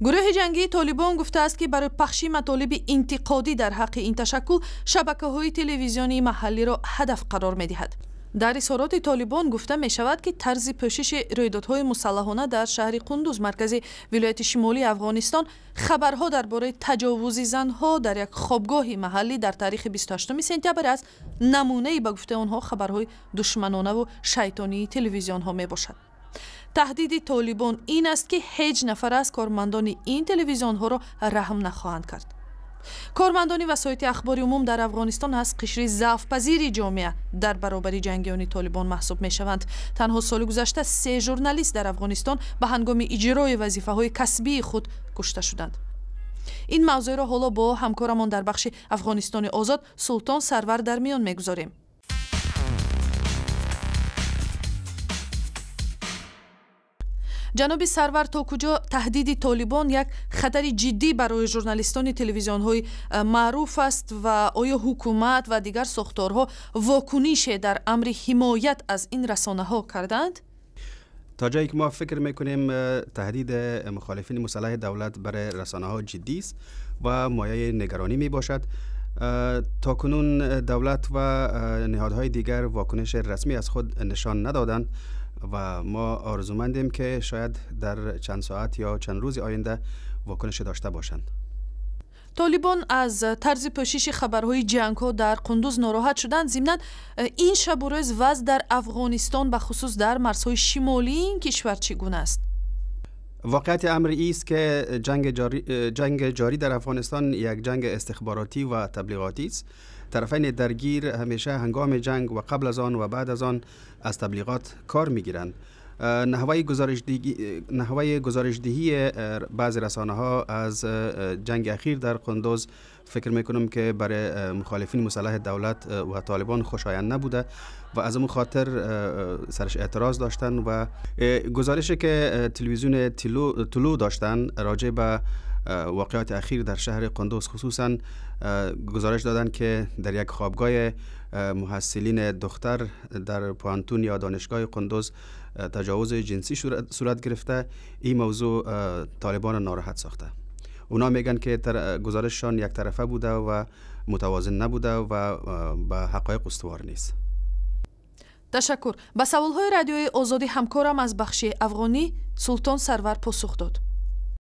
Гурӯҳи ҷангии Толибон гуфтааст, ки барои пахши матолиби интиқодӣ дар ҳаққи ин ташаккул шабакаҳои телевизионии маҳаллиро ҳадаф қарор медиҳад. Дар изҳороти Толибон гуфта мешавад, ки тарзи пӯшиши рӯйдодҳои мусаллаҳона дар шаҳри Қундуз, маркази вилояти шимолии Афғонистон, хабарҳо дар бораи таҷовузи занҳо дар як хобгоҳи маҳаллӣ дар таърихи 28 сентябр аз намунаи, ба гуфтаи онҳо, хабарҳои душманонаву шайтонии телевизионҳо мебошад. Таҳдиди Толибон ин аст, ки ҳеҷ нафар аз кормандони ин телевизионҳоро раҳм нахоҳанд кард. Кормандони васоити ахбори умум дар Афғонистон аз қишри заъфпазири ҷомеа дар баробари ҷангиёни Толибон маҳсуб мешаванд. Танҳо соли гузашта се журналист дар Афғонистон ба ҳангоми иҷрои вазифаҳои касбии худ кушта шуданд. Ин мавзӯъро ҳоло бо ҳамкорамон дар бахши Афғонистони озод Султон Сарвар дар миён мегузорем. Ҷаноби Сарвар, то куҷо таҳдиди Толибон як хатари ҷиддӣ барои журналистони телевизионҳои маъруф аст ва оё ҳукумат ва дигар сохторҳо вокунише дар амри ҳимоят аз ин расонаҳо кардаанд? تا جایی که ما فکر میکنیم، تهدید مخالفین مسلح دولت برای رسانه ها جدی است و مایه نگرانی می باشد. تا کنون دولت و نهادهای دیگر واکنش رسمی از خود نشان ندادند و ما آرزومندیم که شاید در چند ساعت یا چند روز آینده واکنش داشته باشند. Толибон аз тарзи пӯшиши хабарҳои ҷангҳо дар Қундуз нороҳат шуданд. Зимнан, ин шабу рӯз вазъ дар Афғонистон, бахусус дар марзҳои шимолии ин кишвар, чӣ гуна аст? واقعیت امر است که جنگ جاری در افغانستان یک جنگ استخباراتی و تبلیغاتی است. طرفین درگیر همیشه هنگام جنگ و قبل از آن و بعد از آن از تبلیغات کار میگیرند. نحوه گزارشدهی بعضی رسانه ها از جنگ اخیر در قندوز فکر میکنم که برای مخالفین مسلح دولت و طالبان خوشایند نبوده و از اون خاطر سرش اعتراض داشتن و گزارشی که تلویزیون طلوع داشتن راجع به واقعات اخیر در شهر قندوز، خصوصا گزارش دادن که در یک خوابگاه محصلین دختر در پوهنتون یا دانشگاه قندوز تجاوز جنسی صورت گرفته، این موضوع طالبان ناراحت ساخته. اونا میگن که گزارششان یک طرفه بوده و متوازن نبوده و به حقایق استوار نیست. Ташаккур. Ба саволҳои Радиои Озодӣ ҳамкорам аз бахши афғонӣ Султон Сарвар посух дод.